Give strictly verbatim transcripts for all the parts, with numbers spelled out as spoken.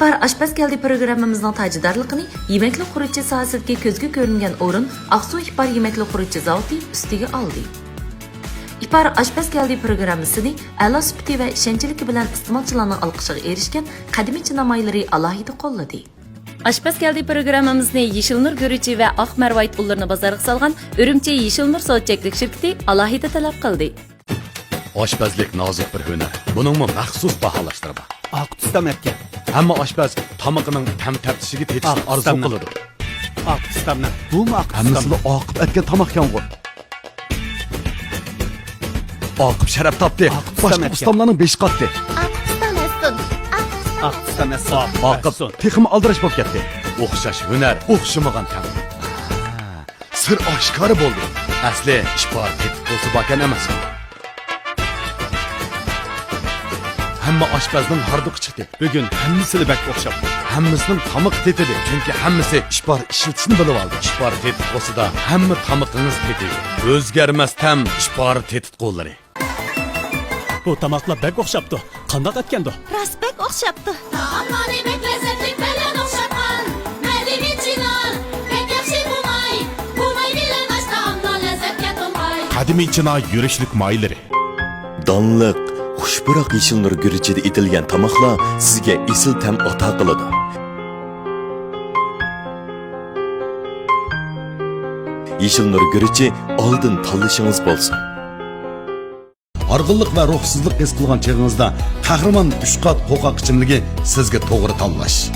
ئىپار ئاشپەز كەلدى پروگراممىمىزنىڭ تاجىدارلىقىنى يېمەكلىك خۇرۇچى ساھەسىدىكى كۆزگە كۆرۈنگەن ئورۇن ئاقسۇ ئىپار يېمەكلىك خۇرۇچى زاۋۇتى ئۈستىگە ئالدى. ئىپار ئاشپەز كەلدى پروگراممىسىنى ئەلا سۈپىتى ۋە ئىشەنچلىكى بىلەن ئىستېمالچىلارنىڭ ئالقىشىغا ئېرىشكەن قەدىمىي چىنا مايلىرى ئالاھىدە قوللىدى. ئاشپەز كەلدى پروگراممىمىزنى يېشىل نۇر گۈرۈچى ۋە ئاق مەرۋايىت ئۇنلىرىنى بازارغا سالغان ئۈرۈمچى يېشىل نۇر سودا چەكلىك شىركىتى ئالاھىدە تەلەپ قىلدى. ئاشپەزلىك نازۇك بىر ھۈنەر. بۇنىڭمۇ مەخسۇس باھالاشلىرى بار. ئاق تۇستام ئەتكەن. ھەممە ئاشپەز تامىقىنىڭ تەم تەپتىشىگە تېتىشنى ئاق ئارزۇ تۇستامنى. قىلىدۇ. ئاق تۇستامنى. بۇمۇ ئاق تۇستام. ھەممىسىلا ئاقىپ ئەتكەن تاماقكەنغۇ. ئاقىپ شەرەپ تاپتى. ئاق تۇستام باشقا ئەتكەن. ئۇستاملارنىڭ بېشى قاتتى. ئاق تۇستام ئەسسۇن. ئاق تۇستام ئەسسۇن. ئاق تۇستام ئەسسۇن. تېخىمۇ ئالدىراش بولۇپ كەتتى. ئوخشاش ھۈنەر، ئوخشىمىغان تەم. سىر ئاشكارا بولدى. ئەسلى ئىپار تېتىتقۇسى باركەن ئەمەسمۇ؟ ھەممە ئاشپەزنىڭ ھاردۇقى چىقتى. بۈگۈن ھەممىسىلا بەك ئوخشاپتۇ. ھەممىسىنىڭ تامىقى تېتىدى، چۈنكى ھەممىسى ئىپار ئىشلىتىشنى بىلىۋالدى. ئىپار تېتىتقۇسىدا ھەممە تامىقىڭىز تېتىيدۇ. ئۆزگەرمەس تەم ئىپار تېتىتقۇلىرى. بۇ تاماقلار بەك ئوخشاپتۇ. قانداق ئەتكەندۇ؟ راست بەك ئوخشاپتۇ. تائاملارنى بەك لەززەتلىك بىلەن ئوخشاتقان. قەدىمىي چىنا، بەك ياخشى بۇماي. بۇماي بىلەن ئاش تائاملار لەززەتكە تولغاي. قەدىمىي چىنا يۈرۈشلۈك مايلىرى. دانلىق، خۇش پۇراق يېشىل نۇر گۈرۈچىدە ئېتىلگەن تاماقلار سىزگە ئېسىل تەم ئاتا قىلىدۇ. يېشىل نۇر گۈرۈچى ئالدىن تاللىشىڭىز بولسۇن. ھارغىنلىق ۋە روھسىزلىق ھېس قىلغان چېغىڭىزدا قەھرىمان ئۈچ قات قوقاق ئىچىملىكى سىزگە توغرا تاللاش.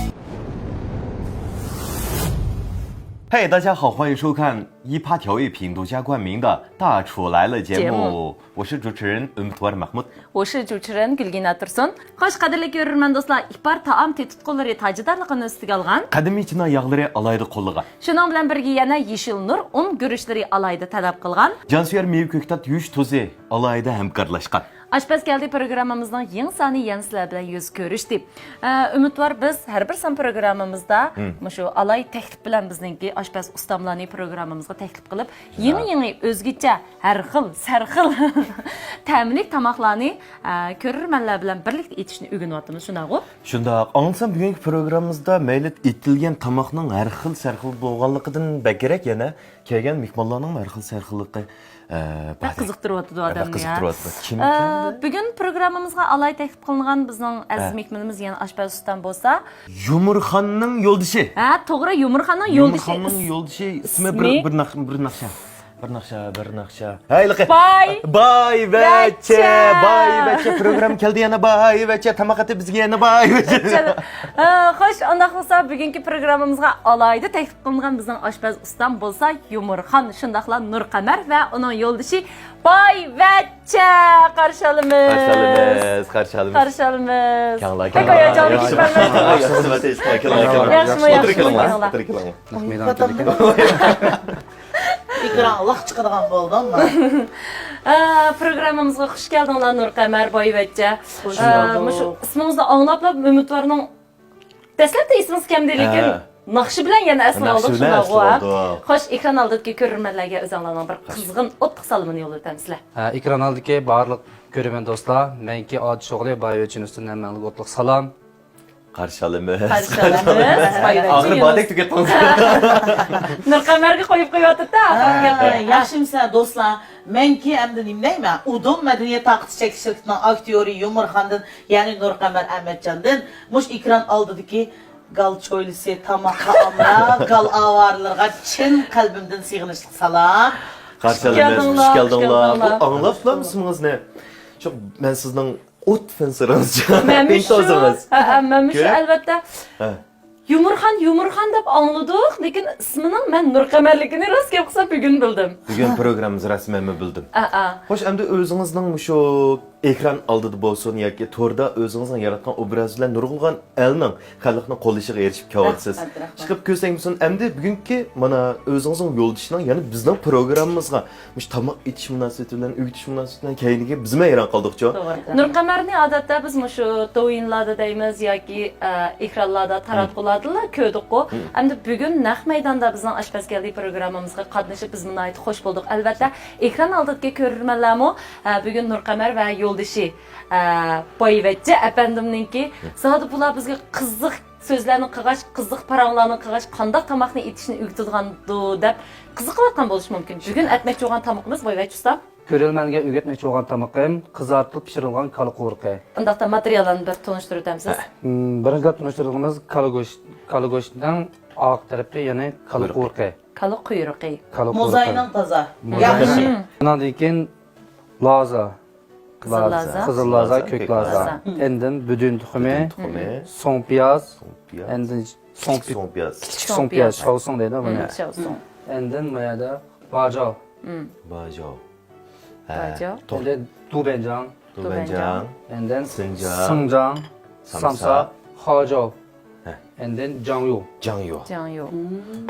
嘿，大家好，欢迎收看一趴调味品独家冠名的《大厨来了》节目，节目。我是主持人 ئۈمىدۋار مەخمۇت. 我是主持人 گۈلگىنە تۇرسۇن. خوش، قەدىرلىك كۆرۈرمەن دوستلار، ئىپار تائام تېتىتقۇلىرى تاجىدارلىقىنى ئۈستىگە ئالغان. قەدىمىي چىنا ياغلىرى ئالاھىدە قوللىغان. شۇنىڭ بىلەن بىرگە يەنە يېشىل نۇر ئۇن گۈرۈچلىرى ئالاھىدە تەلەپ قىلغان. جانسۆيەر مېۋە كۆكتات يۇيۇش تۇزى ئالاھىدە ھەمكارلاشقان. ئاشپەز كەلدى پروگراممىمىزنىڭ يېڭى سانى يەنە سىلەر بىلەن يۈز كۆرۈشتى. ئە، ئۈمىدۋار بىز ھەر بىر سان پروگراممىمىزدا مم. مۇشۇ ئالاھىدە تەكلىپ بىلەن بىزنىڭكى ئاشپەز ئۇستاملارنى پروگراممىمىزغا تەكلىپ قىلىپ، يېڭى-يېڭى ئۆزگىچە ھەر خىل، سەرخىل تەملىك تاماقلارنى، ئە، كۆرۈرمەنلەر بىلەن بىرلىكتە ئېتىشنى ئۆگىنىۋاتىمىز، شۇنداقغۇ؟ شۇنداق. ئاڭلىسام، بۈگۈنكى پروگراممىمىزدا مەيلى ئېتىلگەن تاماقنىڭ ھەر خىل سەرخىل بولغانلىقىدىن بەكرەك يەنە كەلگەن مېھمانلارنىڭ ھەر خىل سەرخىللىقى، ئە، بەك قىزىقتۇرۇۋاتىدۇ ئادەمنى، بەك قىزىقتۇرۇۋاتىدۇ. كىم ئىكەن؟ بۈگۈن پروگراممىمىزغا ئالاھىدە تەكلىپ قىلىنغان بىزنىڭ ئەزىز مېھمىنىمىز يەنە ئاشپەز ئۇستام بولسا، يۇمۇرخاننىڭ يولدىشى. ھە، توغرا، يۇمۇرخاننىڭ يولدىشى. يۇمۇرخاننىڭ يولدىشى ئىسمى بىر، بىر ناخ-، بىر ناخشا. بىر ناخشا، بىر ناخشا. ھەي، ھېلىقى. باي. بايۋەچچە، بايۋەچچە. بايۋەچچە. پروگرامما كەلدى يەنە بايۋەچچە. تاماق ئەتتى بىزگە يەنە بايۋەچچە. ئە، خوش، ئۇنداق بولسا بۈگۈنكى پروگراممىمىزغا ئالاھىدە تەكلىپ قىلىنغان بىزنىڭ ئاشپەز ئۇستام بولسا يۇمۇرخان، شۇنداقلا نۇرقەمەر ۋە ئۇنىڭ يولدىشى بايۋەچچە. قارشى ئالىمىز. قارشى ئالىمىز، قارشى ئالىمىز. قارشى ئالىمىز. كەڭلا، بەك كەڭلا. ھاياجانلىق ياخشى. يۈز بەرمەڭ. ياخشى، ياخشى، ياخشى. ياخشىمۇ، ياخشىمۇ، ياخشىمۇ، كەڭلا. كەڭلا. نەق مەيدان كەلدىكەن. ئېكرانغا لاق چىقىدىغان بولدۇم. ئە، پروگراممىمىزغا خۇش كەلدىڭلار، نۇرقەمەر، بايۋەچچە. خۇش ئە، بولدۇق. مۇشۇ ئىسمىڭىزنى ئاڭلاپلا ئۈمىدۋارنىڭ دەسلەپتە ئېسىڭىز كەلمىدى، لېكىن ھە. ناخشا بىلەن يەنە ئەسلىگە ناخشا ئالدۇق، بىلەن شۇنداقغۇ، ئەسلىگە ھە؟ ئالدۇق. خوش، ئېكران ئالدىدىكى كۆرۈرمەنلەرگە ئۆزۈڭلارنىڭ بىر قىزغىن ئوتلۇق سالىمىنى يوللىۋېتەمسىلەر. ھە، ئېكران ئالدىدىكى بارلىق كۆرۈرمەن دوستلار، مەنكى ئادىل شوغلى، بايۋەچچىنىڭ ئۈستىدىن ھەممىڭلارغا ئوتلۇق سالام. قارشى ئالىمىز. قارشى ئالىمىز. بايۋەچچە ئاخىرى يۇنۇس. باردەك تۈگەتتىڭىز. نۇرقەمەرگە قويۇپ قويۇۋاتىدۇ-دە، ھە، ئاخىرقى گەپنى. ياخشىمۇسىلەر دوستلار؟ مەنكى ئەمدى نېمە دەيمەن؟ ئۇدۇم مەدەنىيەت تارقىتىش چەكلىك شىركىتىنىڭ ئاكتيورى يۇمۇرخاندىن، يەنى نۇرقەمەر ئەمەتجاندىن مۇشۇ ئېكران ئالدىدىكى گال چويلىسى، تاماق تائاملار، گال ئاۋارىلىرىغا چىن قەلبىمدىن سېغىنىشلىق سالام. قارشى ئالىمىز، خۇش كەلدىڭلار، خۇش كەلدىڭلار. خۇش كەلدىڭلار. بۇ ئاڭلاپلا ئىسمىڭىزنى شۇ، مەن سىزنىڭ ئوت فېنسىرىڭىز. مەنمۇ شۇ، ھە، ھە، مەنمۇ شۇ، كۆرۈپ؟ ئەلۋەتتە. ھە. يۇمۇرخان، يۇمۇرخان دەپ ئاڭلىدۇق، لېكىن ئىسمىنىڭ مەن نۇرقەمەرلىكىنى راست گەپ قىلسام بۈگۈن بىلدىم. بۈگۈن پروگراممىمىز رەسمەنمۇ بىلدىم. ئا، ئا. خوش، ئەمدى ئۆزىڭىزنىڭ مۇشۇ ئېكران ئالدىدا بولسۇن ياكى توردا ئۆزىڭىزنىڭ ياراتقان ئوبرازى بىلەن نۇرغۇنلىغان ئەلنىڭ، خەلقنىڭ قوللىشىغا ئېرىشىپ كېلىۋاتىسىز. رەھمەت، رەھمەت. چىقىپ كۆرسەڭ بولسۇن، ئەمدى بۈگۈنكى مانا ئۆزىڭىزنىڭ يولدىشىنىڭ يەنە بىزنىڭ پروگراممىمىزغا مۇشۇ تاماق ئېتىش مۇناسىۋىتى بىلەن، ئۆگىتىش مۇناسىۋىتى بىلەن كەينىگە بىزمۇ ھەيران قالدۇقچۇ. توغرا. نۇرقەمەرنى ئادەتتە بىز مۇشۇ دوۋيىنلاردا دەيمىز ياكى، ئە، ئېكرانلاردا تاراتقۇلاردا كۆردۇققۇ. مم. ئەمدى بۈگۈن نەق مەيداندا بىزنىڭ ئاشپەز كەلدى پروگراممىمىزغا قاتنىشىپ بىزمۇ ناھايىتى خوش بولدۇق. ئەلۋەتتە، ئېكران ئالدىدىكى كۆرۈرمەنلەرمۇ، ئە، بۈگۈن نۇرقەمەر ۋە يول يولدىشى، ئە، بايۋەچچە ئەپەندىمنىڭكى، زادى بۇلار بىزگە قىزىق سۆزلەرنى قىلغاچ، قىزىق پاراڭلارنى قىلغاچ، قانداق تاماقنى ئېتىشنى ئۆگىتىدىغاندۇ دەپ قىزىقىۋاتقان بولۇشى مۇمكىن. بۈگۈن ئەتمەكچى بولغان تامىقىمىز، بايۋەچچە ئۇستام. كۆرۈرمەنگە ئۆگەتمەكچى بولغان تامىقىم قىزارتىلىپ پىشۇرۇلغان كالا قورۇقى. ئۇنداقتا ماتېرىياللارنى بىر تونۇشتۇرۇۋېتەمسىز؟ ھە. مم، بىرىنچىلەپ تونۇشتۇرىدىغىنىمىز كالا گۆش، كالا گۆشنىڭ ئارقا تەرىپى، يەنى كالا قورۇقى. كالا قۇيرۇقى. كالا قورۇقى. موزاينىڭ تازا. موزاينىڭ. ياخشى. ئۇنىڭدىن كېيىن لازا. قىزىل لازا. قىزىل لازا، كۆك لازا. لازا. ئاندىن بۈدۈن تۇخۇمى. بۈدۈن تۇخۇمى. سوڭ پىياز. سوڭ پىياز. ئاندىن سوڭ پىي-، كىچىك سوڭ پىياز، شاۋسۇڭ دەيدۇ بۇنى. شاۋسۇڭ. ئاندىن ما يەردە باجاۋ. باجاۋ. ھە، باجاۋ. ئاندىن دۇبەنجاڭ. دۇبەنجاڭ. ئاندىن سىڭجاڭ. سىڭجاڭ. سامسا. سامسا. خاجاۋ. ھە. ئاندىن جاڭيۇ. جاڭيۇ. جاڭيۇ.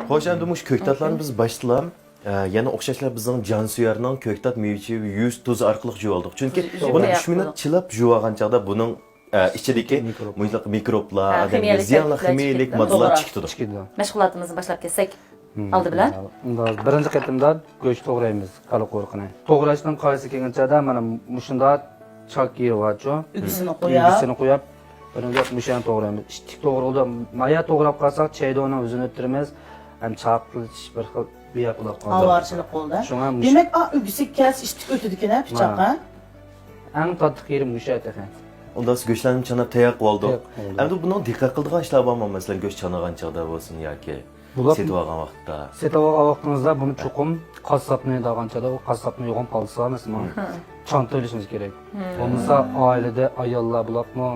خوش، ئەمدى مۇشۇ كۆكتاتلارنى بىز باشتىلا، ئە، يەنە ئوخشاشلا بىزنىڭ جانسۆيەرنىڭ كۆكتات مېۋىچى يۈز تۇزى ئارقىلىق جۇۋالدۇق. چۈنكى بۇنى ئۈچ مىنۇت چىلاپ جۇۋالغان چاغدا بۇنىڭ، ئە، ئىچىدىكى مۇشۇنداق مىكروبلار، ئادەمگە زىيانلىق خىمىيەلىك ماددىلار چىقىپ كېتىدۇ. مەشغۇلاتىمىزنى باشلاپ كەتسەك. ئالدى بىلەن؟ بىرىنچى قېتىمدا گۆش توغرايمىز، كالا قورۇقىنى. توغراشنىڭ قائىدىسى كەلگەن چاغدا مانا مۇشۇنداق چاك يېرى بارچۇ؟ ئۈگىسىنى قويۇپ. ئۈگىسىنى قويۇپ، بىرىنچى مۇشۇ يەرنى توغرايمىز. ئىتتىك توغرىلىدۇ. ما يەر توغراپ قالساق، چەيدۇنىڭ ئۆزىنى ئۆتتۈرىمىز. ھەم چاقلىتىش بىر خىل بىياپ بولۇپ قالىدۇ. ئاۋارىچىلىك قىلىدۇ. شۇڭا مۇش- دېمەك، ئا، ئۈگىسى كەلسە ئىتتىك ئۆتىدىكەن، ھە، پىچاق، ھە؟ ئەڭ تاتلىق يېرى مۇشۇ يەر تېخى. ئۇندا سىز گۆشلەرنى چاناپ تەييار قىلىۋالدۇق. تەييار قىلىۋالدۇق. ئەمدى بۇنىڭ دىققەت قىلىدىغان ئىشلار بارمۇ؟ مەسىلەن، گۆش چانىغان چاغدا بولسۇن ياكى بۇلار سېتىۋالغان ۋاقىتتا. سېتىۋالغان ۋاقتىڭىزدا بۇنى چوقۇم قاسساپنى دەۋالغان چاغدا، ئۇ قاسساپنى يوغان پالتىسى بار ئەمەسمۇ؟ چانتىۋېلىشىمىز كېرەك. بولمىسا ئائىلىدە ئاياللار بولۇپمۇ،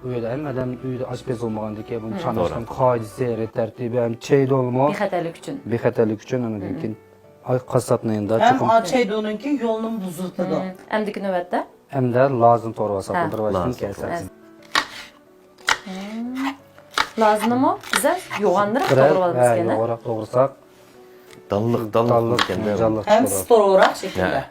ئۆيدە ھەممە ئادەم ئۆيدە ئاشپەز بولمىغاندىكىن بۇنى چاناشنىڭ قائىدىسى، رېت تەرتىبى ھەم چەيدۇنمۇ بىخەتەرلىك ئۈچۈن. بىخەتەرلىك ئۈچۈن ئاندىن كېيىن ئاي قاسساپنى يېنىدا ھەم چوقۇم. ئا، چەيدۇننىڭكى يولىنىمۇ بۇزۇلتىدۇ. ئەمدىكى نۆۋەتتە؟ ئەمدى لازىنى توغرىۋالساق، بىر ۋاقىتتىن كەلسە. لازىنىمۇ بىز يوغانراق توغرىۋالىمىز، ھە، يوغانراق توغرىساق. دانلىق، دانلىق، دانلىق ئىكەن-دە. ھەم ستورىراق شەكىلدە. ھە.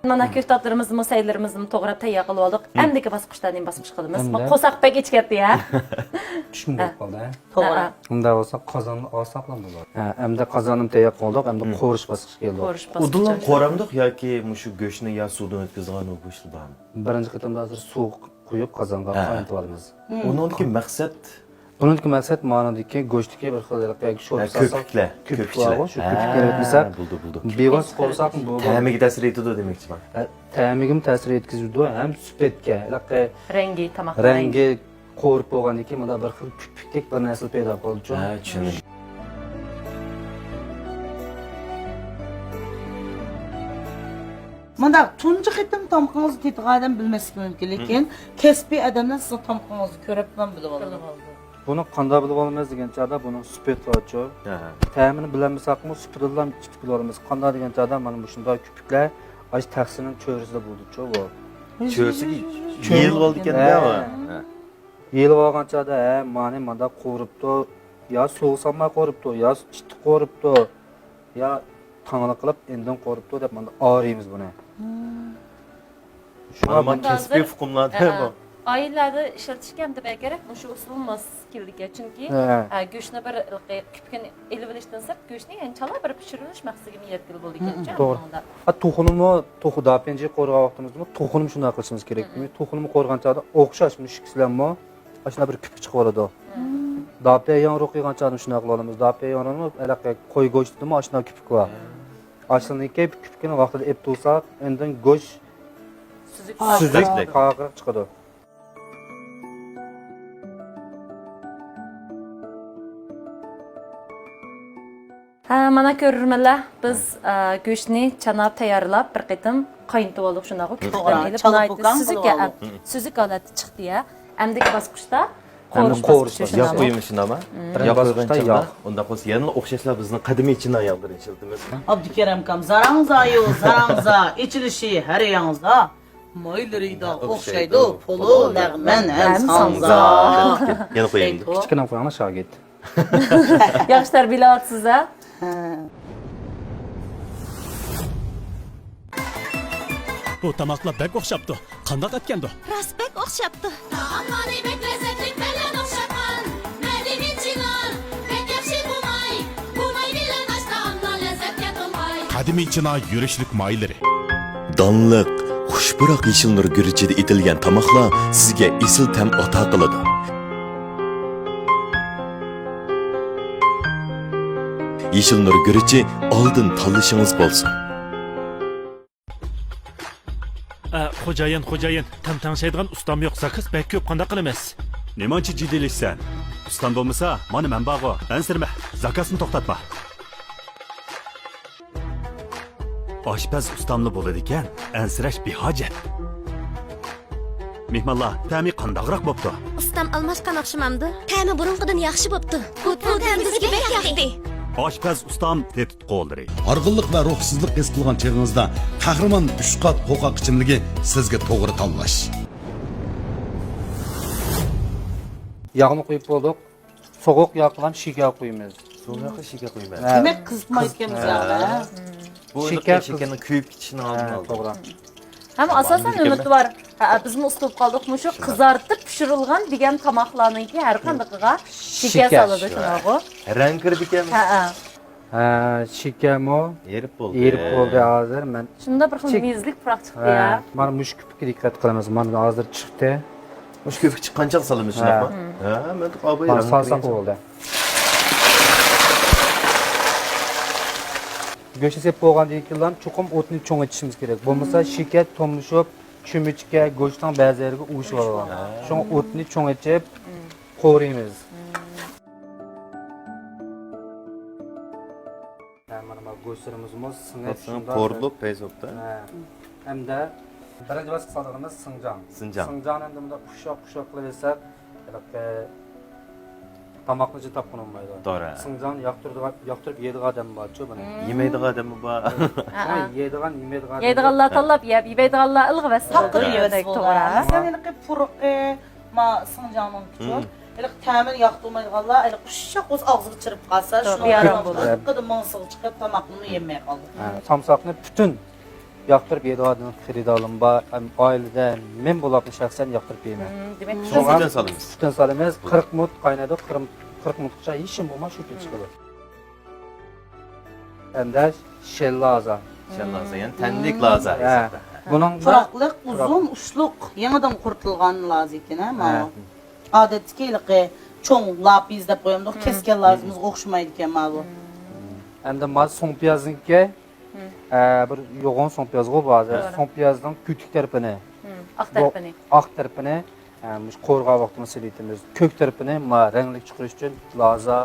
مانا كۆكتاتلىرىمىزنىمۇ، سەيلىرىمىزنىمۇ توغراپ تەييار قىلىۋالدۇق. ئەمدىكى باسقۇچتا نېمە باسقۇچ قىلىمىز؟ ئەمدى قورساق بەك ئېچىپ كەتتى يا. چۈشمە بولۇپ قالدى، ھە؟ توغرا. ھە. ئۇنداق بولسا قازاننى ئالساقلا بولىدۇ. ھە، ئەمدى قازاننى تەييار قىلدۇق، ئەمدى قورۇش باسقۇچى كەلدى. قورۇش باسقۇچى. ئۇدۇللا قورامدۇق ياكى مۇشۇ گۆشنى يا سۇدىن ئۆتكۈزىدىغان بۇ گۆشلەر بارمۇ؟ بىرىنچى قېتىمدا ھازىر سۇ قۇيۇپ قازانغا قاينىتىۋالىمىز. ئۇنىڭدىكى مەقسەت؟ بۇنىڭدىكى مەقسەت مانىدىكى گۆشتىكى بىر خىل ھېلىقى شورپا سالساق، كۆپۈكلەر، كۆپۈك بارغۇ، شۇ كۆپۈكلەر يەتمىسە، بولدى، بولدى. بىۋاسىتە قورساقمۇ بولىدۇ. تەمىگە تەسىر يېتىدۇ دېمەكچىمەن. ھە، تەمىگىمۇ تەسىر يەتكۈزىدۇ، ھەم سۈپەتكە، ھېلىقى رەڭگى، تاماق رەڭگى قورۇپ بولغاندىن كېيىن مۇنداق بىر خىل كۆپۈكتەك بىر نەرسە پەيدا بولىدۇ. ھە، چۈشەندىم. مۇنداق، تۇنجى قېتىم تامىقىڭىزنى تېتىغان ئادەم بىلمەسلىكى مۇمكىن، لېكىن كەسپىي ئادەملەر سىزنىڭ تامىقىڭىزنى كۆرۈپلا بىلىۋالىدۇ. بۇنى قانداق بىلىۋالىمىز دېگەن چاغدا، بۇنىڭ سۈپىتى بارچۇ. ھە. تەمىنى بىلەلمىسەكمۇ، سۈپىتىدىنلا بىلىۋالىمىز. قانداق دېگەن چاغدا، مانا مۇشۇنداق كۆپۈكلەر ئاشۇ تەخسىنىڭ چۆرىسىدە بولىدۇچۇ بۇ. چۆرىسىگە يېيىلىپ بولىدىكەن-دە بۇ. ھە. ھە. يېيىلىپ بولغان چاغدا، ھە، مانى مانداق قورۇپتۇ، يا سۇغا سالماي قورۇپتۇ، يا ئىتتىك قورۇپتۇ، يا تاڭلا قىلىپ ئىندىن قورۇپتۇ دەپ مانا ئايرىيمىز بۇنى. شۇڭا مانا بۇ كەسپىي ئۇقۇملاردا بۇ. ئائىلىلەردە ئىشلىتىشكە ئەمدى بەك كېرەك، مۇشۇ ئۇسۇل ماس كېلىدىكەن. چۈنكى، ھە، گۆشنى بىر كۆپۈكىنى ئېلىۋېلىشتىن سىرت، گۆشنى يەنە چالا بىر پىشۇرۇۋېلىش مەقسىتىگىمۇ يەتكىلى بولىدىكەن. توغرا. ھە، توخۇنىمۇ، توخۇ داپىنجى قورۇغان ۋاقتىمىزدىمۇ توخۇنىمۇ شۇنداق قىلىشىمىز كېرەك. توخۇنىمۇ قورۇغان چاغدا ئوخشاش مۇشۇ ئىككىسى بىلەنمۇ ئاشۇنداق بىر كۈپۈك چىقىۋالىدۇ. داپياڭرۇ قىلغان چاغدا شۇنداق قىلىۋالىمىز. داپياڭرۇنىڭ ھېلىقى قوي گۆشىدىمۇ ئاشۇنداق كۈپۈك بار. ئاشۇنىڭكى كۈپۈكىنى ۋاقتىدا ئېلىپ تۇرساق، ئاندىن گۆش سۈزۈك، سۈزۈك قارىقىراق چىقىدۇ. ھە، مانا كۆرۈرمەنلەر، بىز، ئە، گۆشنى چاناپ تەييارلاپ، بىر قېتىم قاينىتىۋالدۇق، شۇنداقغۇ؟ كۆپۈكلەرنى ئېلىپ، ناھايىتى سۈزۈك، سۈزۈك ھالەتتە چىقتى يا. ئەمدىكى باسقۇچتا قورۇش باسقۇچى. ياق قويۇمىز شۇنداقمۇ؟ ياق قويغان چاغدا. ئۇنداق بولسا يەنىلا ئوخشاشلا بىزنىڭ قەدىمىي چىنا ياغلىرىنى ئىشلىتىمىز. ئابدۇكېرەم ئاكام، زاراڭزا يو، زاراڭزا، ئېچىلىشى ھەر ياڭزا. مايلىرىدا ئوخشايدۇ پولۇ، لەغمەن ھەم ساڭزا. يەنە قويايلى. كىچىككىنە قويۇڭلار، شاگىرت. ياخشى تەربىيەلەۋاتىسىز ھە. بۇ تاماقلار بەك ئوخشاپتۇ. قانداق ئەتكەندۇ؟ راست بەك ئوخشاپتۇ. تائاملارنى بەك لەززەتلىك بەللەن ئوخشاتقان مەدەنىيەتچىلەر، بەك ياخشى بوماي، بوماي بىلەن ئاش تائاملار لەززەتكە توماي. قەدىمىي چىنا يۈرۈشلۈك مايلىرى. دانلىق، خۇش پۇراق يېشىل نۇر گۈرۈچىدە ئېتىلگەن تاماقلار سىزگە ئېسىل تەم ئاتا قىلىدۇ. يېشىل نۇر گۈرۈچى، ئالدىن تاللىشىڭىز بولسۇن. ئە، خوجايىن، خوجايىن، تەم تەڭشەيدىغان ئۇستام يوق، زاكاز بەك كۆپ، قانداق قىلىمىز؟ نېمانچە جىددىيلىشىسەن؟ ئۇستام بولمىسا، مانا مەن بارغۇ، ئەنسىرىمە، زاكازنى توختاتما. ئاشپەز ئۇستاملا بولىدىكەن، ئەنسىرەش بىھاجەت. مېھمانلار، تەمى قانداقراق بوپتۇ؟ ئۇستام ئالماشقان ئوخشىمامدۇ؟ تەمى بۇرۇنقىدىن ياخشى بوپتۇ. بۇ تەم بىزگە بەك ياقتى. ئاشپەز ئۇستام تېتىتقۇلىرى. ھارغىنلىق ۋە روھسىزلىق ھېس قىلغان چېغىڭىزدا قەھرىمان ئۈچ قات قوقاق ئىچىملىكى سىزگە توغرا تاللاش. ياغنى قۇيۇپ بولدۇق. سوغۇق ياغقىلام شېكەر قۇيىمىز. سوغۇق ياغقا شېكەر قۇيىمەن. ھە. دېمەك، قىزىتمايدىكەنمىز ھە. ياغنى، ھە؟ بۇ شېكەر شېكەرنىڭ كۆيۈپ كېتىشىنىڭ ئالدىنى ھە، ئالىدۇ. توغرا. ھەم ئاساسەن ئۈمىد بار. ھە، بىزمۇ ئۇستا بولۇپ قالدۇق. مۇشۇ قىزارتىپ پىشۇرۇلغان دېگەن تاماقلارنىڭكى ھەر قاندىقىغا شېكەر شېكەر. سالىدۇ، شۇنداقغۇ؟ رەڭ كىرىدىكەن. ھە، ھە. ھە، شېكەرمۇ ئېرىپ بولدى. ئېرىپ بولدى ھازىر. مەن شۇنداق بىر خىل چېك- مېزىلىك پۇراق چىقتى ھە، يا. مانا مۇشۇ كۆپۈككە دىققەت قىلىمىز. مانا ھازىر چىقتى. مۇشۇ كۆپۈك چىققانچە سالىمىز، ھە. شۇنداقمۇ؟ ھە، مەن ئاۋاي مانا رەڭ سالساق كىرگەن. بولدى. گۆشنى سېلىپ بولغاندىن كېيىنلا چوقۇم ئوتنى چوڭ ئېچىشىمىز كېرەك. بولمىسا شېكەر توملىشىپ، چۆمۈچكە، گۆشنىڭ بەزى يەرگە ئۇۋۇشۇۋالىدۇ. ھە. شۇڭا ئوتنى چوڭ ئېچىپ، قورۇيمىز. ھە، مانا، مانا گۆشلىرىمىزمۇ سىڭىپ، سىڭىپ شۇنداق قورۇلۇپ، پەيز بوپتۇ. ھە. ھەمدە بىرىنچى باسقۇچ سالىدىغىنىمىز سىڭجاڭ. سىڭجاڭ. سىڭجاڭنى ئەمدى مۇنداق ئۇششاق، ئۇششاق قىلىۋەرسەك، ھېلىقى تاماقنى جىق تاپقىلى بولمايدۇ. توغرا. سىڭجاڭنى ياقتۇرىدىغان، ياقتۇرۇپ يەيدىغان ئادەم بارچۇ بۇنى. يېمەيدىغان ئادەممۇ بار. شۇڭا ھە. يەيدىغان، يېمەيدىغان ئادەم يەيدىغانلار تاللاپ يەپ، يېمەيدىغانلار ئىلغا بەس. تاپقىلى يېۋەتسە بولىدۇ. توغرا. مەسىلەن، ھېلىقى پۇرىقى، ما سىڭجاڭنىڭكىچۇ. ھېلىقى تەمىنى ياقتۇرمايدىغانلار، ھېلىقى ئۇششاق بولسا ئاغزىغا چىرىپ قالسا، شۇنىڭ بىئارام بىلەن بولىدۇ. دىققىتى مېڭىسىغا چىقىپ، تاماقنىمۇ يېمەي قالىدۇ. ھە، سامساقنى پۈتۈن ياقتۇرۇپ يەيدىغان ئادەم خېرىدارلىرىم بار. ھەم ئائىلىدە مەن بولۇپمۇ شەخسەن ياقتۇرۇپ يەيمەن. ھىم، دېمەك، شۇڭا پۈتۈن سالىمىز. پۈتۈن سالىمىز. قىرىق مىنۇت قاينايدۇ، قىرىق، قىرىق مىنۇتقىچە ھېچنېمە بولماي شۇ كۈيدە چىقىدۇ. ئەمدى شەل لازا. شەل لازا، يەنى تەنلىك لازا ھە. ھېسابتا. بۇنىڭ پۇراقلىق، پۇراق. ئۇزۇن ئۇچلۇق، يېڭىدىن قۇرۇتۇلغان لازا ئىكەن، ھە، ماۋۇ. ھە. ئادەتتىكى ھېلىقى چوڭ لاپىز دەپ قويامدۇق، كەسكەن لازىمىزغا ئوخشىمايدىكەن ماۋۇ. ئەمدى ما سۇڭ پىيازنىڭكى، ئە، بىر يوغان سۇڭ پىيازغۇ بۇ ھازىر. سۇڭ پىيازنىڭ كۆتۈك تەرىپىنى، ئاق تەرىپىنى، ئاق تەرىپىنى، ئە، مۇشۇ قورۇغان ۋاقتىمىز سېلىۋېتىمىز. كۆك تەرىپىنى ما رەڭلىك چىقىرىش ئۈچۈن لازا،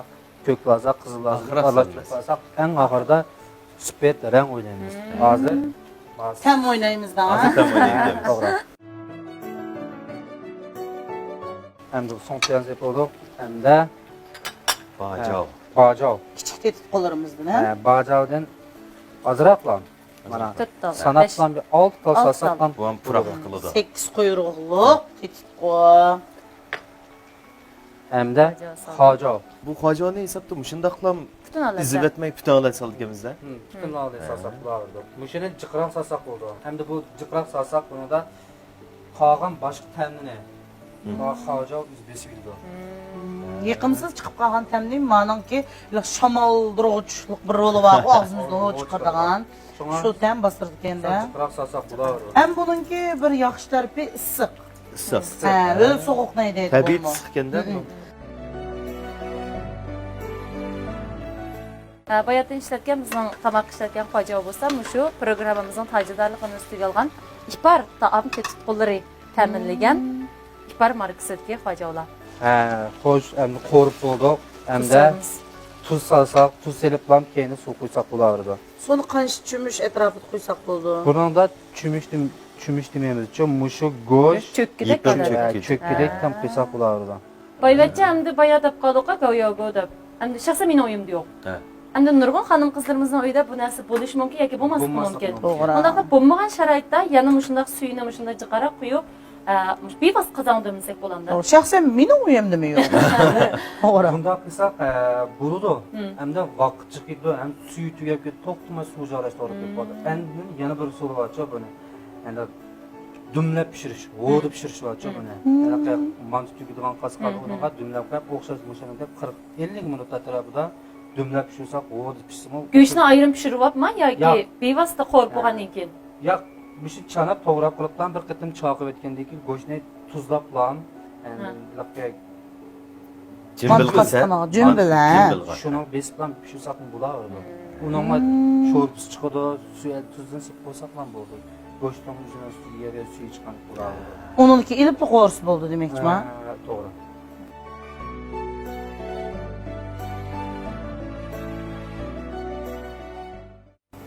كۆك لازا، قىزىل لازا ئارىلاشتۇرۇپ قالساق، ئەڭ ئاخىرىدا سۈپەت، رەڭ ئوينايمىز. ھازىر تەم ئوينايمىز دا. ھازىر تەم ئوينايمىز. توغرا. ئەمدى سۇڭ پىيازنى سېلىپ بولدۇق. ئەمدى باجاۋ. ھە، باجاۋ. كىچىك تېتىتقۇلىرىمىزدىن، ھە؟ ھە، باجاۋدىن ئازراقلا. مانا، تۆت تال، ساناپلا بەش. بىر ئالتە تال سالساقلا بولىدۇ. بۇ ھەم پۇراقلىق قىلىدۇ. سەككىز قۇيرۇقلۇق تېتىتقۇ. ھەمدە خاجاۋ. بۇ خاجاۋنى ھېسابتا مۇشۇنداقلا پۈتۈن ھالەتتە. ئېزىۋەتمەي پۈتۈن ھالەتتە سالىدىكەنمىز-دە. ھىم، پۈتۈن ھالەتتە سالساق بولىدۇ. مۇشۇنى جىقراق سالساق بولىدۇ. ھەمدە بۇ جىقراق سالساق بۇنىڭدا قالغان باشقا تەمنى ما خاجاۋ ئۆزى بېسىۋېتىدۇ. يېقىمسىز چىقىپ قالغان تەمنى مانىڭكى شامالدۇرغۇچلۇق بىر رولى بارغۇ، ئاغزىمىزدا ھو چىقىرىدىغان. شۇڭا شۇ تەم باستۇرىدىكەن-دە. سەل جىقراق سالساق بولىدۇ. ھەم بۇنىڭكى بىر ياخشى تەرىپى ئىسسىق. ئىسسىق. ھە، ھۆل سوغۇق نەيدەيدۇ. تەبىئىي ئىسسىقكەن-دە بۇ. ھە، باياتىن ئىشلەتكەن، بىزنىڭ تاماق ئىشلەتكەن خاجاۋ بولسا مۇشۇ پروگراممىمىزنىڭ تاجىدارلىقىنى ئۈستىگە ئالغان ئىپار تائام تېتىتقۇلىرى تەمىنلىگەن ئىپار ماركىسىدىكى خاجاۋلار. ھە، خوش، ئەمدى قورۇپ بولدۇق. ئەمدى تۇز سالساق، تۇز سېلىپلا كەينىدىن سۇ قۇيساق بولاۋېرىدۇ. سۇنى قانچە چۆمۈچ ئەتراپىدا قۇيساق بولىدۇ؟ بۇنىڭدا چۆمۈچ دېم-، چۆمۈچ دېمەيمىز، چۆ-، مۇشۇ گۆش. چۆككىدەك يېپىم بولىدۇ. چۆككىدەك. ھە، چۆككىدەك تەم قۇيساق بولاۋېرىدۇ. بايۋەچچە ئەمدى بايا دەپ قالدۇققۇ، گاۋياۋگو دەپ. ئەمدى شەخسەن مېنىڭ ئويۇمدا يوق. ھە. ئەمدى نۇرغۇن خانىم-قىزلىرىمىزنىڭ ئۆيىدە بۇ نەرسە بولۇشى مۇمكىن ياكى بولماسلىقى مۇمكىن. توغرا. ئۇنداقتا بولمىغان شارائىتتا يەنە مۇشۇنداق سۈيىنى مۇشۇنداق جىقراق قۇيۇپ، ئە، مۇشۇ بىۋاسىتە قازانغا دېمىسەك بولامدۇ؟ توغرا. شەخسەن مېنىڭ ئويۇمدىمۇ يوق. توغرا. بۇنداق قىلساق، ئە، بولىدۇ. ھىم. ئەمدى ۋاقىت چىقىپ كېتىدۇ، ھەم سۈيى تۈگەپ كېتىپ، توختىماي سۇ جاراشتۇرۇپ كېتىپ قالىدۇ. ھىم. ئەمدى يەنە بىر ئۇسۇلى بارچۇ بۇنى. ئەنە دۈملەپ پىشۇرۇش، ھودا پىشۇرۇش بارچۇ بۇنى. ھېلىقى مانتا تۈگىدىغان قاسقالدا ئۇنىڭغا دۈملەپ قويۇپ، ئوخشاش مۇشۇنىڭ دەپ قىرىق، ئەللىك مىنۇت ئەتراپىدا دۈملەپ پىشۇرساق، ھودا پىشسىمۇ. گۆشنى ئايرىم پىشۇرۇۋاپمۇ ياكى بىۋاسىتە قورۇپ بولغاندىن كېيىن؟ ياق، مۇشۇ چاناپ توغراپ قىلىپلا بىر قېتىم چاقىۋەتكەندىن كېيىن گۆشنى تۇزلاپلا، ھېلىقى جىمبىلغىسە، جىمبىل، ھە. جىمبىلغا. شۇنىڭ بېسىپلا پىشۇرساقمۇ بولاۋېرىدۇ. ئۇنىڭغا شورپىسى چىقىدۇ، سۈيى، تۇزىنى سېلىپ قويساقلا بولدى. گۆشنىڭ ئۆزىنىڭ سۈيى، يەرگە سۈيى چىققان بولاۋېرىدۇ. ئۇنىڭدىكى ئېلىپلا قورۇسا بولدى دېمەكچىما؟ ھە، توغرا.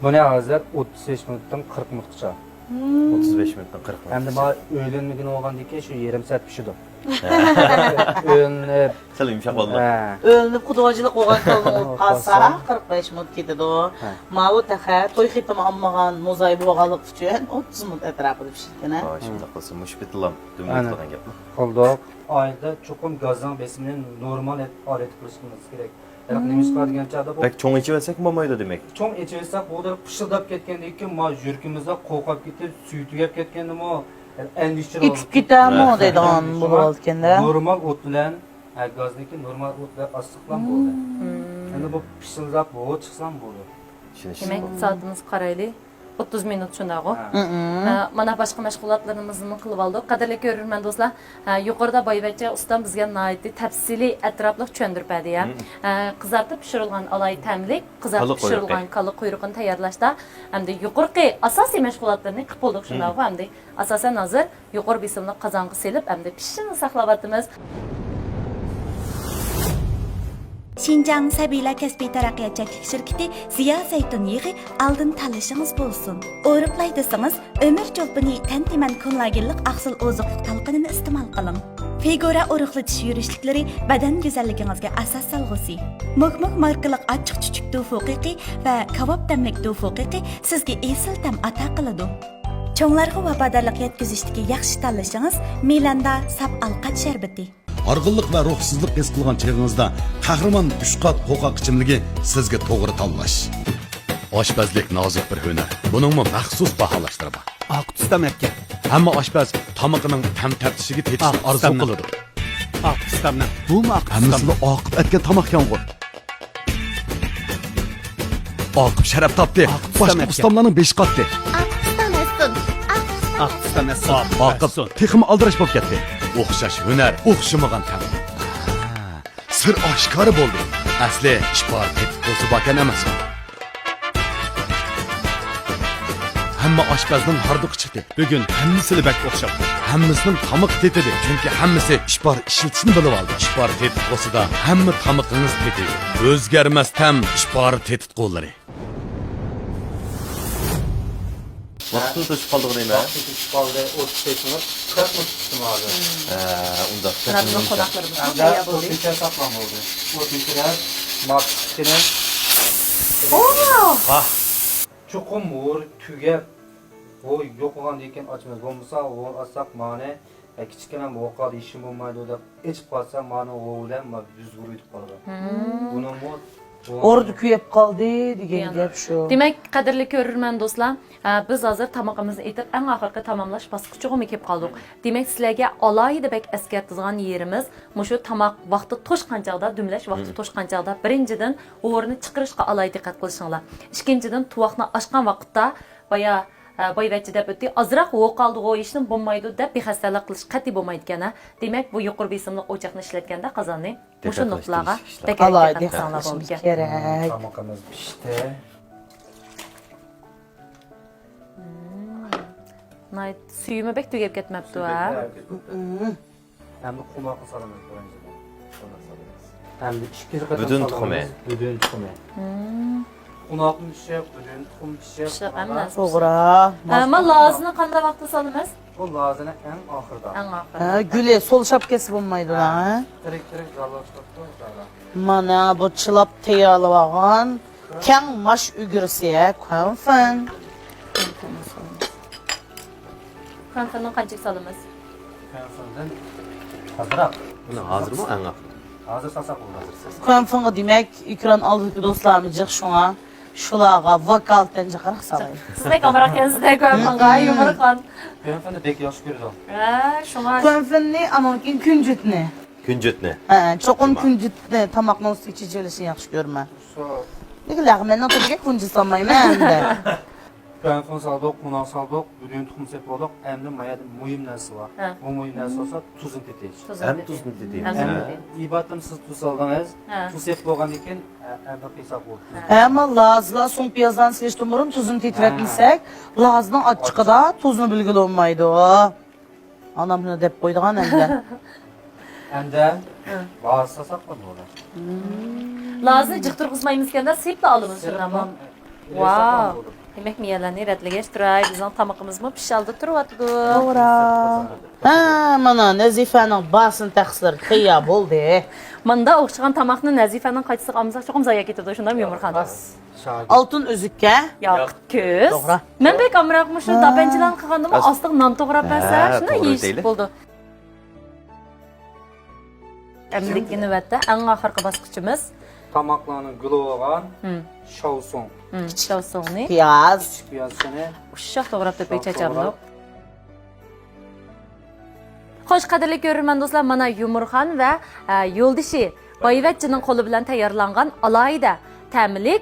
بۇنى ھازىر ئوتتۇز بەش مىنۇتتىن قىرىق مىنۇتقىچە. ئوتتۇز بەش مىنۇتتىن قىرىق مىنۇتقىچە. ئەمدى مانا ئۆيلەنمىگىن بولغاندىن كېيىن شۇ يېرىم سائەت پىشىدۇ. ئۆيلىنىپ. سەل يۇمشاق بولدى. ھە. ئۆيلىنىپ خۇداجىلىق بولغان كاللىڭىز قالسا، قىرىق بەش مىنۇت كېتىدۇ. ھە. ماۋۇ تېخى توي خېتىمى ئالمىغان موزاي بولغانلىقى ئۈچۈن ئوتتۇز مىنۇت ئەتراپىدا پىشىدىكەن. ھە. ھاي، شۇنداق قىلسا مۇشۇ پېتىلام دۈملەپ قىلغان گەپمۇ. قىلدۇق. ئائىلىدە چوقۇم گازنىڭ بېسىمىنى نورمال ھالەتتە قىلىشىمىز كېرەك. بىراق نېمىشقا دېگەن چاغدا بۇ بەك چوڭ ئېچىۋەتسەك بولمايدۇ دېمەك. چوڭ ئېچىۋەتسەك بۇ دەپ پىشىلداپ كەتكەندىن كېيىن ما يۈرىكىمىزدە قوقۇپ كېتىپ، سۈيى تۈگەپ كەتكەندىمۇ، ئەندىشە ئېتىلىپ كېتەرمۇ دەيدىغان بولۇۋالىدىكەن-دە. نورمال ئوت بىلەن، ھە، گازنىڭكى نورمال ئوت بىلەن ئاستىقلام بولدى. ئەمدى بۇ پىشىلداپ ھوۋا چىقسام بولدى. دېمەك، سائىتىمىزگە قارايلى. ئوتتۇز مىنۇت شۇنداقغۇ؟ ھە، مانا باشقا مەشغۇلاتلىرىمىزنىمۇ قىلىۋالدۇق. قەدىرلىك كۆرۈرمەن دوستلار، ھە، يۇقىرىدا بايۋەچچە ئۇستام بىزگە ناھايىتى تەپسىلىي، ئەتراپلىق چۈشەندۈرۈپ بەردى، يا. ھە، قىزارتىپ پىشۇرۇلغان ئالاھىدە تەملىك، قىزارتىپ پىشۇرۇلغان كالا قۇيرۇقىنى تەييارلاشتا ھەمدە يۇقىرىقى ئاساسىي مەشغۇلاتلىرىنى قىلىپ بولدۇق شۇنداقغۇ؟ ھەمدە ئاساسەن ھازىر يۇقىرى بېسىملىق قازانغا سېلىپ، ئەمدى پىشىشىنى ساقلاۋاتىمىز. شىنجاڭ سەبىيلەر كەسپىي تەرەققىيات چەكلىك شىركىتى زىيا زەيتۇن يېغى ئالدىن تاللىشىڭىز بولسۇن. ئورۇقلاي دېسىڭىز، ئۆمۈر چولپىنى تەن تېمەن كوللاگېنلىق ئاقسىل ئوزۇقلۇق تالقىنىنى ئىستېمال قىلىڭ. فىگۇرا ئورۇقلىتىش يۈرۈشلۈكلىرى بەدەن گۈزەللىكىڭىزگە ئاساس سالغۇسى. موك موك ماركىلىق ئاچچىق چۈچۈك دۇفۇ قېقى ۋە كاۋاپ تەملىك دۇفۇ قېقى سىزگە ئېسىل تەم ئاتا قىلىدۇ. چوڭلارغا ۋاپادارلىق يەتكۈزۈشتىكى ياخشى تاللىشىڭىز مىلاندا ساپ ئالقات شەربىتى. ھارغىنلىق ۋە روھسىزلىق ھېس قىلغان چېغىڭىزدا قەھرىمان ئۈچ قات قوقاق ئىچىملىكى سىزگە توغرا تاللاش. ئاشپەزلىك نازۇك بىر ھۈنەر. بۇنىڭمۇ مەخسۇس باھالاشلىرى بار. ئاقىپ ئۇستام ئەتكەن. ھەممە ئاشپەز تامىقىنىڭ تەم تەپتىشىگە تېتىشنى ئاقىپ ئارزۇ ئۇستامنىڭ. قىلىدۇ. ئاقىپ ئۇستامنىڭ. بۇمۇ ئاقىپ ئۇستامنىڭ. ھەممىسىلا ئاقىپ ئەتكەن تاماقكەنغۇ. ئاقىپ شەرەپ تاپتى. ئاقىپ ئۇستام ئەتكەن. باشقا ئۇستاملارنىڭ بېشى قاتتى. ئاقىپ ئۇستام ئەتسۇن. ئاقىپ ئۇستام ئەتسۇن. ئاقىپ تېخىمۇ ئالدىراش بولۇپ كەتتى. ئوخشاش ھۈنەر، ئوخشىمىغان تەم. سىر ئاشكارا بولدى. ئەسلى ئىپارە تېتىتقۇسى باركەن ئەمەسمۇ؟ ھەممە ئاشپەزنىڭ ھاردۇقى چىقتى. بۈگۈن ھەممىسىلا بەك ئوخشاپ. ھەممىسىنىڭ تامىقى تېتىدى. چۈنكى ھەممىسى ئىپارە ئىشلىتىشنى بىلىۋالدى. ئىپارە تېتىتقۇسىدا ھەممە تامىقىڭىز تېتىيدۇ. ئۆزگەرمەس تەم ئىپارە تېتىتقۇلىرى. ۋاقتىمۇ توشۇپ قالدىغۇ دەيمەن. ۋاقتى توشۇپ قالدى. ئوتتۇز بەش مىنۇت، قىرىق مىنۇت كۈتتۈم ھازىر. ھە، ئۇنداق. قوناقلىرىمىزمۇ تەييار بولدى. ئوت ئۆچۈرۈپ ساقلاڭ بولدى. ئوت ئۆچۈرۈپ، ماكىسىنى. ئوو! چوقۇم ھور تۈگەپ، ھو يوقىغاندىن كېيىن ئاچىمىز. بولمىسا ھور ئاچساق مانى، ھە، كىچىككىنە ھوقالدا يېشىم بولمايدۇ دەپ ئېچىپ قالسا مانى ھو بىلەن ما بۈزگۈر ئۆتۈپ قالىدۇ. بۇنىڭمۇ ھوردا كۆيۈپ قالدى دېگەن گەپ شۇ. دېمەك، قەدىرلىك كۆرۈرمەن دوستلار، ھە، بىز ھازىر تامىقىمىزنى ئېتىپ، ئەڭ ئاخىرقى تاماملاش باسقۇچىغىمۇ كېلىپ قالدۇق. دېمەك، سىلەرگە ئالاھىدە بەك ئەسكەرتىدىغان يېرىمىز، مۇشۇ تاماق ۋاقتى توشقان چاغدا، دۈملەش ۋاقتى توشقان چاغدا، بىرىنچىدىن، ھورنى چىقىرىشقا ئالاھىدە دىققەت قىلىشىڭلار. ئىككىنچىدىن، تۇۋاقنى ئاچقان ۋاقىتتا، بايا، ھە، بايۋەچچە دەپ ئۆتتى، ئازراق ھوقالدا ھويۇشنى بولمايدۇ دەپ بىخەستەلىك قىلىش قەتئىي بولمايدىكەن، ھە. دېمەك، بۇ يۇقىرى بېسىملىق ئوچاقنى ئىشلەتكەندە قازاننى مۇشۇ نۇقتىلارغا بەك دىققەت قىلساڭلار بولىدىكەن. تامىقىمىز پىشتى. ناھايىتى سۈيىمۇ بەك تۈگەپ كەتمەپتۇ، ھە؟ ئەمدى قوناقنى سالىمىز بىرىنچىدىن. ئەمدى ئىككىنچى قېتىم بۈدۈن تۇخۇمى. بۈدۈن تۇخۇمى. قوناقمۇ پىشىپ، بۈدۈن تۇخۇم پىشىپ. پىشىپ ئەمەس. توغرا. ھە، ما لازىنى قانداق ۋاقىتتا سالىمىز؟ بۇ لازىنى ئەڭ ئاخىرىدا. ئەڭ ئاخىرىدا. ھە، گۈلى سولىشاپ كەتسە بولمايدۇ ھە. تىرىك، تىرىك زاللاشتۇرۇپتۇ. مانا بۇ چىلاپ تەييارلىۋالغان كەڭ ماش ئۈگرىسى، ھە، كۇەنفېن. كۇەنفېننى قانچىلىك سالىمىز؟ كۇەنفېندىن ئازراق. بۇنى ھازىرمۇ ئەڭ ئاخىرى؟ ھازىر سالساق بولىدۇ. كۇەنفېنغا دېمەك، ئېكران ئالدىدىكى دوستلارمۇ جىق شۇڭا. شۇلارغا ۋاكالىتەن جىقراق سالاي. سىز بەك ئامراق ئىكەنسىز-دە، كۇەنفېنغا، يۇمۇر خان. كۇەنفېننى بەك ياخشى كۆرىدۇ. ھە، شۇڭا. كۇەنفېننى، ئانىڭدىن كېيىن كۈنجۈتنى. كۈنجۈتنى. ھە، چوقۇم كۈنجۈتنى تاماقنىڭ ئۈستىگە چېچىۋېلىشنى ياخشى كۆرىمەن. لېكىن لەغمەننىڭ تېگىگە كۈنجۈت سالمايمەن ئەمدى. كۇەنفېن سالدۇق، قوناق سالدۇق، بۈدۈن تۇخۇم سېلىپ بولدۇق. ئەمدى ما يەردە مۇھىم نەرسە بار. ھە. بۇ مۇھىم نەرسە بولسا تۇزنى تېتىش. تۇزنى ھەم تېتىش. تۇزنى تېتىيمىز. ھەم تۇزنى تېتىيمىز. ئىبادەتتىن سىز تۇز سالدىڭىز. ھە. تۇز سېلىپ بولغاندىن كېيىن، ئە، ئەمدى قىيساق بولدى. ھە. ئەمما لازلار سوڭ پىيازلارنى سېلىشتىن بۇرۇن تۇزنى تېتىۋەتمىسەك، ھە، لازنىڭ ئاچچىقىدا تۇزنى بىلگىلى بولمايدۇ. ئانام شۇنداق دەپ قويىدىغان ئەمدى. ئەمدى ھە. لازنى سالساق بولىدۇ. لازنى جىق تۇرغۇزمايمىزكەندە، سېلىپلا ئالىمىز شۇنداقمۇ؟ سېلىپلا، ۋاو. دېمەك، مېيەلەرنى رەتلىگەچ تۇراي، بىزنىڭ تامىقىمىزمۇ پىشالدا تۇرۇۋاتىدۇ. توغرا. ھە، مانا نەزىفەنىڭ باسىن تەخسىلىرى تەييار بولدى. ماندا ئوخشىغان تاماقنى نەزىفەنىڭ قايسىسىغا ئالمىساق چوقۇم زايە كېتىدۇ، شۇنداقمۇ يۇمۇر خان؟ ئالتۇن ئۈزۈككە. ياقۇت كۆز. توغرا. مەن بەك ئامراق مۇشۇ ھە. داپەنچىلان قىلغاندىمۇ ئاز- ئاستىغا نان توغراپ بەرسە، ھە، شۇنداق توغرا يېيىشلىك دەيلى. بولىدۇ. ئەمدىكى نۆۋەتتە ئەڭ ئاخىرقى باسقۇچىمىز. تاماقلارنىڭ گۈلى بولغان ھىم. شاۋسۇڭ. ھىم، شاۋسۇڭنى. پىياز. كىچىك پىيازچىنى. ئۇششاق توغراپ دۆپۈك چاچاملىق. خوش، قەدىرلىك كۆرۈرمەن دوستلار، مانا يۇمۇرخان ۋە، ئە، يولدىشى بايۋەچچىنىڭ قولى بىلەن تەييارلانغان ئالاھىدە تەملىك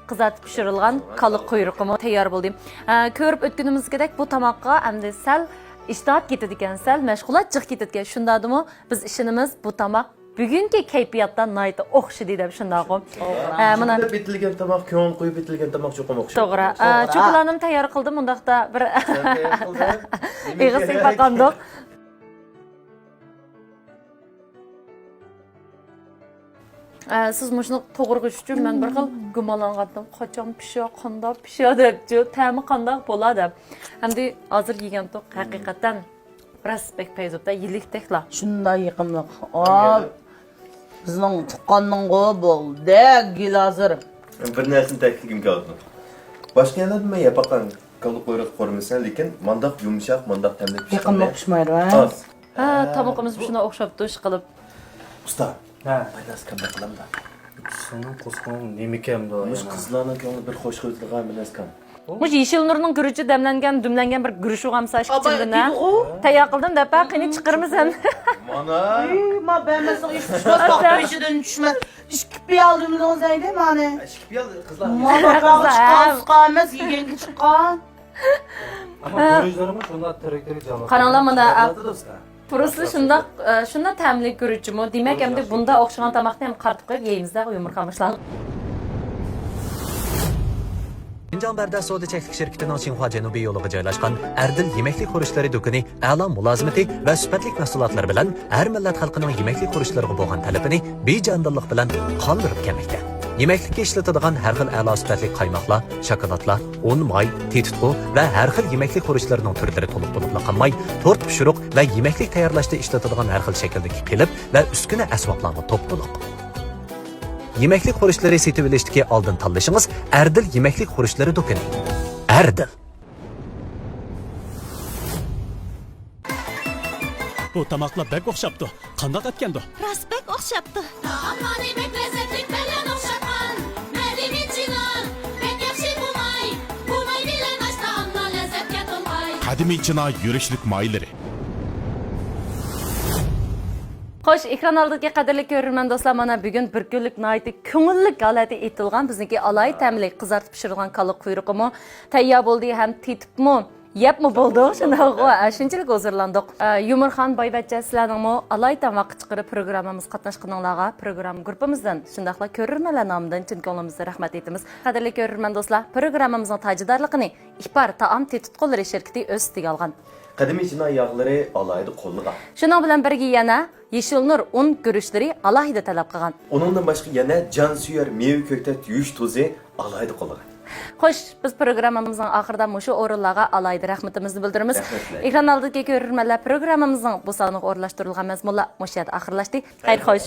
قىزارتىپ پىشۇرۇلغان كالا قۇيرۇقىمۇ تەييار بولدى. ئە، كۆرۈپ ئۆتكىنىمىزدەك بۇ تاماققا ئەمدى سەل ئىشتىھات كېتىدىكەن، سەل مەشغۇلات جىق كېتىدىكەن. شۇنداقتىمۇ بىز ئىشىنىمىز، بۇ تاماق بۈگۈنكى كەيپىياتتا ناھايىتى ئوخشىدى دەپ شۇنداققۇ. ھە، مانا. شۇنداق ئېتىلگەن تاماق، كۆڭۈل قويۇپ ئېتىلگەن تاماق چوقۇم ئوخشايدۇ. توغرا. ئە، توغرا. چوكىلانىم تەييار قىلدىم، ئۇنداقتا بىر سەن تەييار قىلدىڭ. ئېغىزدىن قاقاندۇق. ئە، سىز مۇشۇنى توغرىغۇچ ئۈچۈن مەن بىر خىل گۇمانلانغانتىم. قاچان پىشا، قانداق پىشا دەپچۇ، تەمى قانداق بولا دەپ. ئەمدى ھازىر يېگەنتۇق، ھەقىقەتەن راست بەك پەيزۇپتا، يىلىكتەكلا. شۇنداق يېقىملىق. ئاپ، بىزنىڭ تۇغقاننىڭغۇ بولدى گۈل ھازىر. بىر نەرسىنى تەكىتلىگۈم كېلىۋاتىدۇ. باشقا يەرلەردە مەن يەپ باققان كالا قۇيرۇق قورۇمىسىنى، لېكىن مانداق يۇمشاق، مانداق تەملىك يېقىملىق پىشمايدۇ، ھە؟ ئاز. ھە، تامىقىمىز شۇنداق ئوخشاپتۇ، ئىشقىلىپ. ئۇستا، ھە. مايونېز كەمدەك قىلامدا. سېنىڭ قوشقىنىڭ نېمىكەن بۇ؟ مۇشۇ قىزلارنىڭ كۆڭلى بىر خوش قىلىدىغان بىر نەرسىكەن. مۇشۇ يېشىل نۇرنىڭ گۈرۈچى دەملەنگەن، دۈملەنگەن بىر گۈرۈچ بولغانمىسا، ئىچىمدە نە؟ تەييار قىلدىم دەپ، ھە، قېنى چىقىرىمىز ھەم. مانا. ئەي، ما بەرمەسنىڭ ئىش چۈشمەس، پاختا بېشىدىن چۈشمەس. ئىككى پىيالە دېمىدىڭىز ئەيدە، مانى. ئىككى پىيالە قىزلار. مانا، قىزلار، چىققان ھە. ئۇسقا ئەمەس، يېگەنگە چىققان. ئەمما گۈرۈچلىرىمۇ شۇنداق تىرىك-تىرىك جانلىق. قاراڭلار مانا، ئە، پۇرىسى شۇنداق، ئە، شۇنداق تەملىك گۈرۈچمۇ؟ دېمەك، ئەمدى بۇنداق ئوخشىغان تاماقنى ھەم قارىتىپ قويۇپ يەيمىز-دە، يۇمۇرخان باشلار. شىنجاڭ بەردە سودا چەكلىك شىركىتىنىڭ شىنخۇا جەنۇبىي يولىغا جايلاشقان ئەردىل يېمەكلىك خۇرۇچلىرى دۇكىنى ئەلا مۇلازىمىتى ۋە سۈپەتلىك مەھسۇلاتلىرى بىلەن ھەر مىللەت خەلقىنىڭ يېمەكلىك خۇرۇچلىرىغا بولغان تەلىپىنى بىجاندىللىق بىلەن قاندۇرۇپ كەلمەكتە. يېمەكلىككە ئىشلىتىدىغان ھەر خىل ئەلا سۈپەتلىك قايماقلار، شاكىلاتلار، ئۇن، ماي، تېتىتقۇ ۋە ھەر خىل يېمەكلىك خۇرۇچلىرىنىڭ تۈرلىرى تولۇق بولۇپلا قالماي، تورت پىشۇرۇق ۋە يېمەكلىك تەييارلاشتا ئىشلىتىدىغان ھەر خىل شەكىلدىكى قېلىپ ۋە ئۈسكۈنە ئەسۋابلارمۇ توپلۇلۇق. يېمەكلىك خۇرۇچلىرى سېتىۋېلىشتىكى ئالدىن تاللىشىڭىز ئەردىل يېمەكلىك خۇرۇچلىرى دۇكىنى. ئەردىل. بۇ تاماقلار بەك ئوخشاپتۇ. قانداق ئەتكەندۇ؟ راست بەك ئوخشاپتۇ. تائاملارنى بەك لەززەتلىك بىلەن ئوخشاتقان. قەدىمىي چىنا، بەك ياخشى بۇماي. بۇماي بىلەن ئاش تائاملار لەززەتكە تولغاي. قەدىمىي چىنا يۈرۈشلۈك مايلىرى. خوش، ئېكران ئالدىدىكى قەدىرلىك كۆرۈرمەن دوستلار، مانا بۈگۈن بىر كۈنلۈك ناھايىتى كۆڭۈللۈك ھالەتتە ئېتىلغان بىزنىڭكى ئالاھىدە تەملىك قىزارتىپ پىشۇرۇلغان كالا قۇيرۇقىمۇ تەييار بولدى ھەم تېتىپمۇ يەپمۇ بولدۇق، شۇنداقغۇ؟ ئە، شۇنچىلىك ھۇزۇرلاندۇق. ئە، يۇمۇرخان بايۋەچچە، سىلەرنىڭمۇ ئالايىتەن ۋاقىت چىقىرىپ پروگراممىمىزغا قاتناشقىنىڭلارغا پروگرامما گۇرۇپپىمىزدىن، شۇنداقلا كۆرۈرمەنلەر نامىدىن چىن كۆڭلىمىزدىن رەھمەت ئېيتىمىز. قەدىرلىك كۆرۈرمەن دوستلار، پروگراممىمىزنىڭ تاجىدارلىقىنى ئىپار تائام تېتىتقۇلىرى شىركىتى ئۆز ئۈستىگە ئالغان. قەدىمىي چىنا ياغلىرى ئالاھىدە قوللىغان. شۇنىڭ بىلەن بىرگە يەنە يېشىل نۇر ئۇن گۈرۈچلىرى ئالاھىدە تەلەپ قىلغان. ئۇنىڭدىن باشقا يەنە جانسۆيەر مېۋە كۆكتات يۇيۇش تۇزى ئالاھىدە قوللىغان. خوش، بىز پروگراممىمىزنىڭ ئاخىرىدا مۇشۇ ئورۇنلارغا ئالاھىدە رەھمىتىمىزنى بىلدۈرىمىز. رەھمەتلەر. ئېكران ئالدىدىكى كۆرۈرمەنلەر، پروگراممىمىزنىڭ بۇ سانىغا ئورۇنلاشتۇرۇلغان مەزمۇنلار مۇشۇ يەردە ئاخىرلاشتى. خەير خوش.